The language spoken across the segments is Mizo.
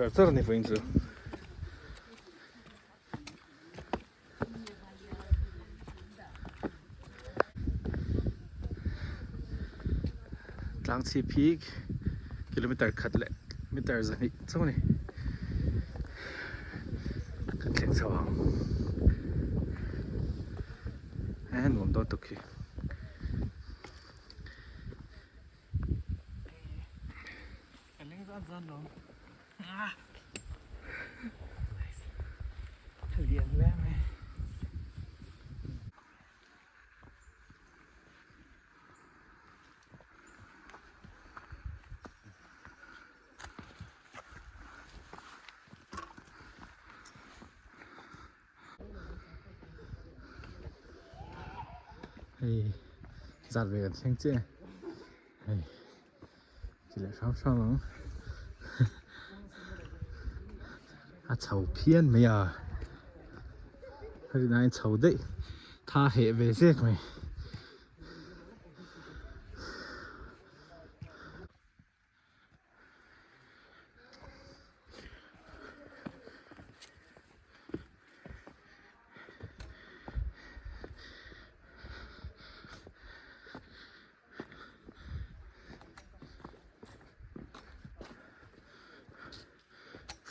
char char a ni vawiin chu. Tlang chhip hi kilometer khat leh meter zahnih chauh a ni kan thleng chho ang e nuam dawn tuk hi. Hei zat ve kan thleng chiah e hei. Ti leh hrang hrang ang a chho phian mai a hei chho daih tha heh ve zek mai.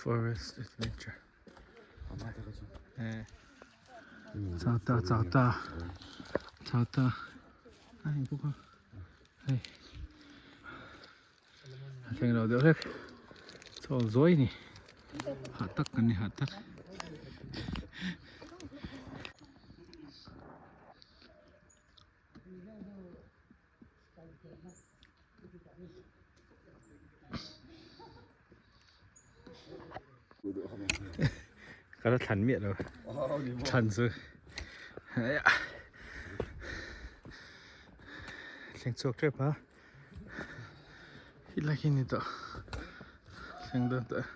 Forest adventure chau ta chau ta chau ta a heng bawk a hei a thleng lo deuh hlek chaw zawi a ni hah tak kan ni hah tak. Ka la thlan miah lo thlan chu thleng chhuak tep a helai hi ni tawh thleng dawn tawh.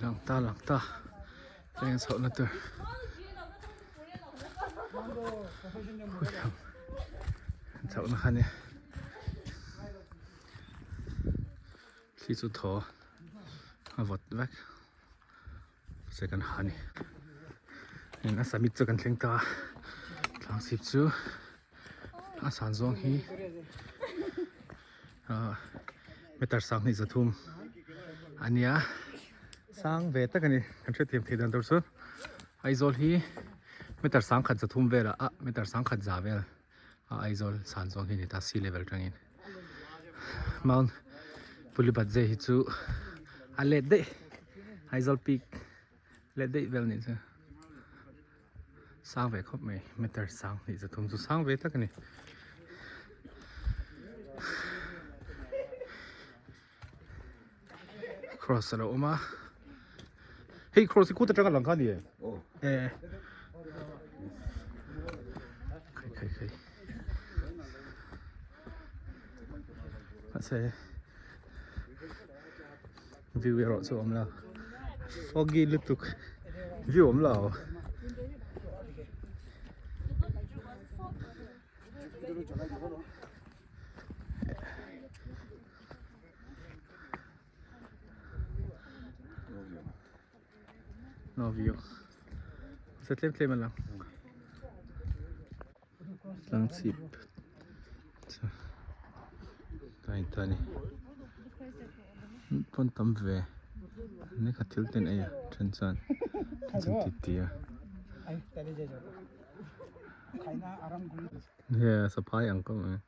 Lang ta lang ta eng chhoh na tur chhoh na kha nia thli chu thaw a vawt vek. Se kan ha ni in a summit chu kan thleng ta a tlang chhip chu a san zawng hi ah meter sanghnih zathum a nia sang ve tak a ni kan hriatthiam theih dan tur chu Aizawl hi meter sangkhat zathum velah ah meter sangkhat za vel a Aizawl san zawng hi a ni ta sea level atangin Mount Pulibatze hi chu a let daih Aizawl peak let daih vel anih chu sang ve khawp mai meter sang hnih zathum chu sang ve tak a ni. Cross a lo awm a hei cross hi khuta tanga lang kha a ni e eh khai khai khai mahse view erawh chu a awm lo foggy lutuk view a awm lo. No view se tlem tlem a lang tlang chhip chu ta in ta ni pawn tam ve ni kha thil ten ei a then chuan then chuan ti ti a yeah saphai ang kawng ang.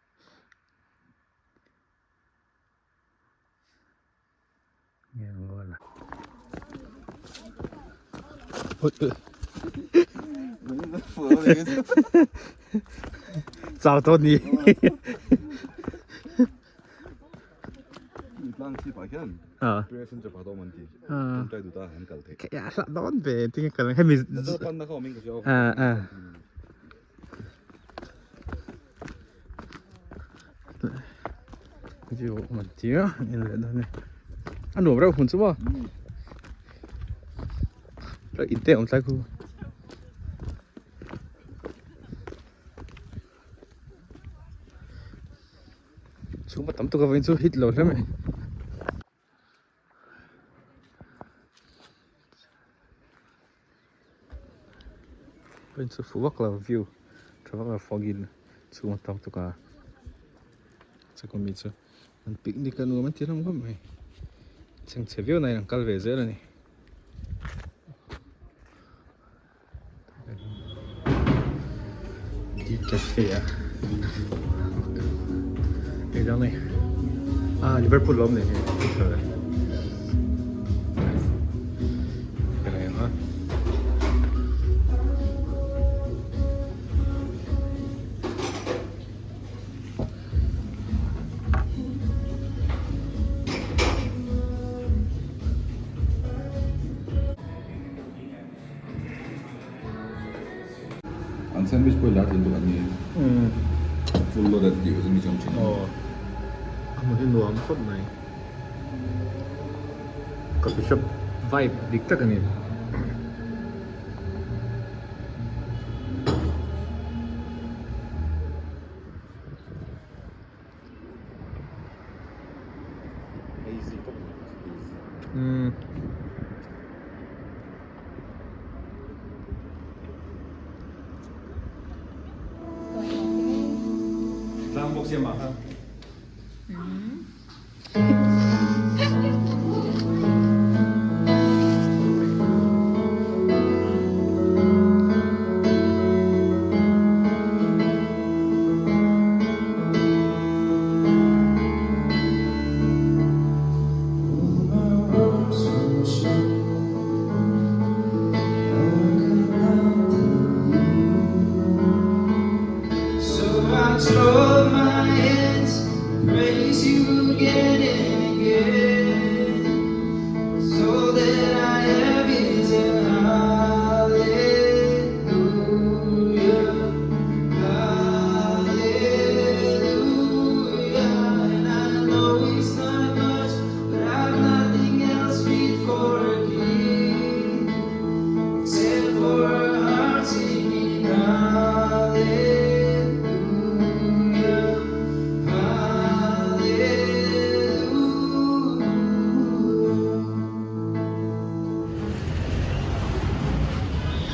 找到你。 Ah. Ah. Dawn ve tinge kal hemi ah ah View awm an tir a en leh dawn e a nuam reuh hun chu maw in te awm tlai khu. Chhung a tam tuk avangin chu hit lo hle mai. Vawiin chu fuh vak lo view tha vak lo foggy chhung a tam tuk a chakawm mi chu an picnic a nuam an ti hlawm khawp mai chhengchhe viau na in an kal ve zel a ni. Di cafe a hei dang nei ah Liverpool lo awm nei hi ka nei ang a. An sandwich pawh i lar tlin bawk an ni full loaded tih chu mi chuang thin aw a hmun hi nuam khawp mai coffee shop vibe dik tak a ni. Umm. Tlang bawk siam ah khan.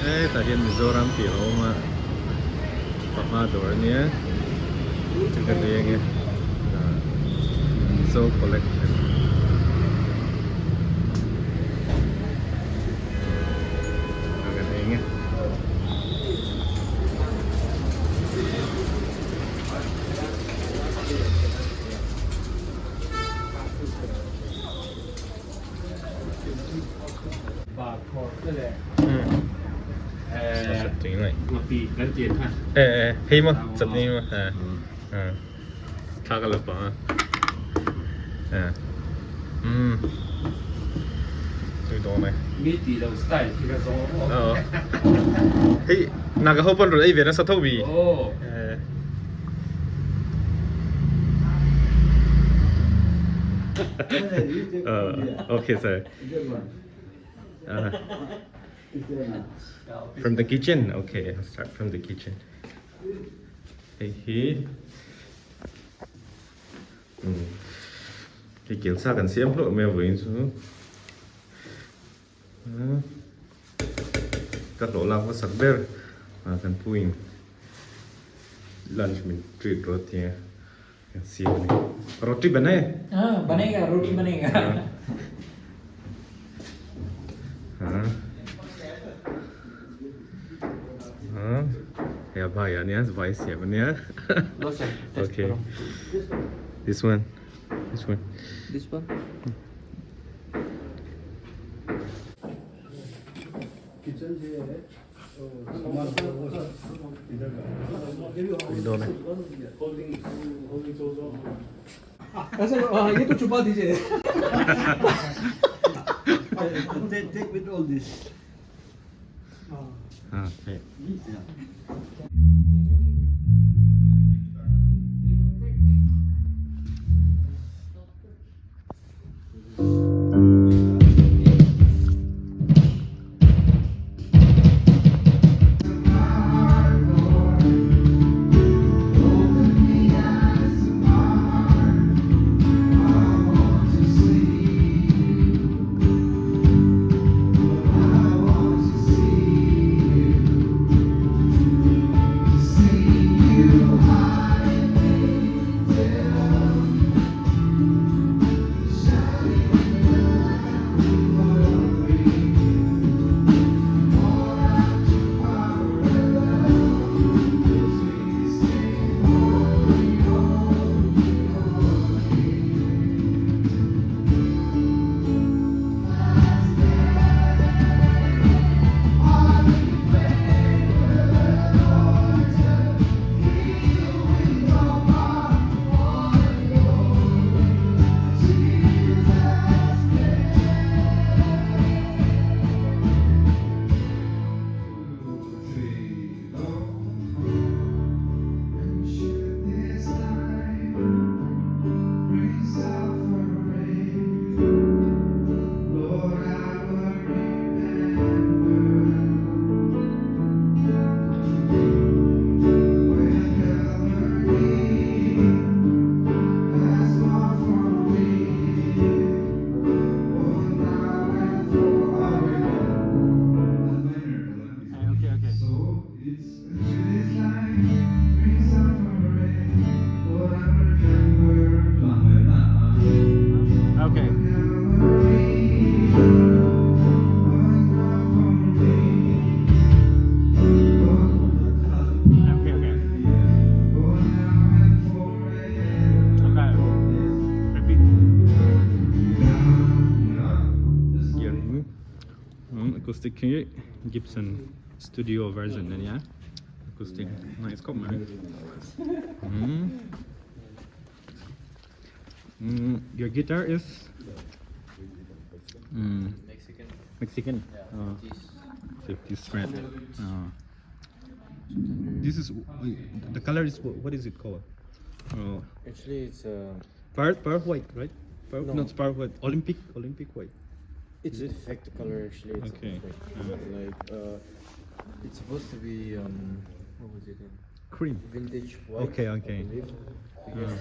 Hetah hian Mizoram tih a awm a, panga dawr a nia chu ka hlui ange Mizo collection. Ka hlui ange. Hei maw chutney maw thla ka la pah a umm tui dawn e hei naga ho pawn rawn ei ve nasa tho bi. Okay sir. From the kitchen? Okay, I'll start from the kitchen. Hei hi hei kel sa kan siam hlawh mai a vawiin chu ka hlawh lak hmasak ber kan pu in lunch min treat rawh a ti a. Roti bane? Ha banega roti banega. Ha. Ha. Ya bhai ania vai siam ania. Okay. This one. This one. This one. Acoustic hi Gibson studio version a nia acoustic nice khawp mai umm umm your guitar is umm Mexican ah 50 strat ah this is the color is what is it called oh Actually, it's a pearl pearl white right pearl No. not pearl white Olympic Olympic white it's a defect color. Actually, it's Okay. a defect. Like it's supposed to be what was it? Cream Vintage white. Okay, I okay. believe. Because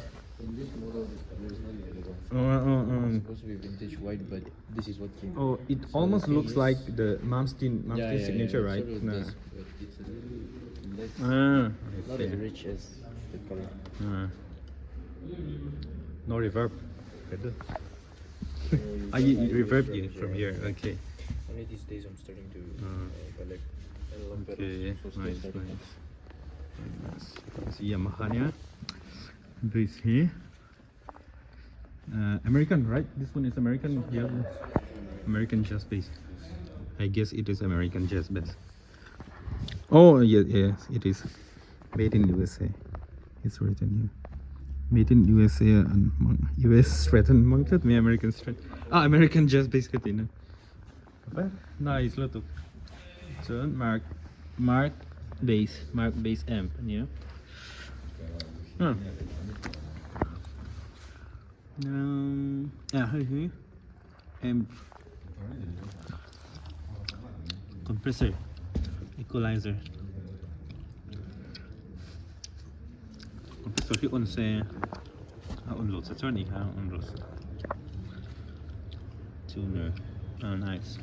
in this model, this color is not available. oh oh It's oh supposed to be vintage white, but this is what came. Oh, it So the almost thing looks is- like the Malmsteen Malmsteen signature, right? Sort of Nah. does, but it's a little less, Ah, I not as see. rich as the color. Ah. No reverb. Better. So you Ah, can you, add you reverb reverb it from here. here. Okay. Only these days I'm starting to Ah. collect analog Okay. pedals. So still Nice, starting nice. Nice. This Yamaha nia. This here. American, right? This one is American. Yeah. American jazz bass. I guess it is American jazz bass. Oh yeah, yes, it is. Made in USA. It's written here. Made in USA and US Strat and Mounted me American Strat. Ah, American jazz bass ka tihna. Nice lutuk. Chuan Mark Mark bass Mark bass amp ania. Hmm. Ah hei hi amp compressor equalizer compressor hi on se a on lo che chuan ni kha on rawh se tuner ah nice.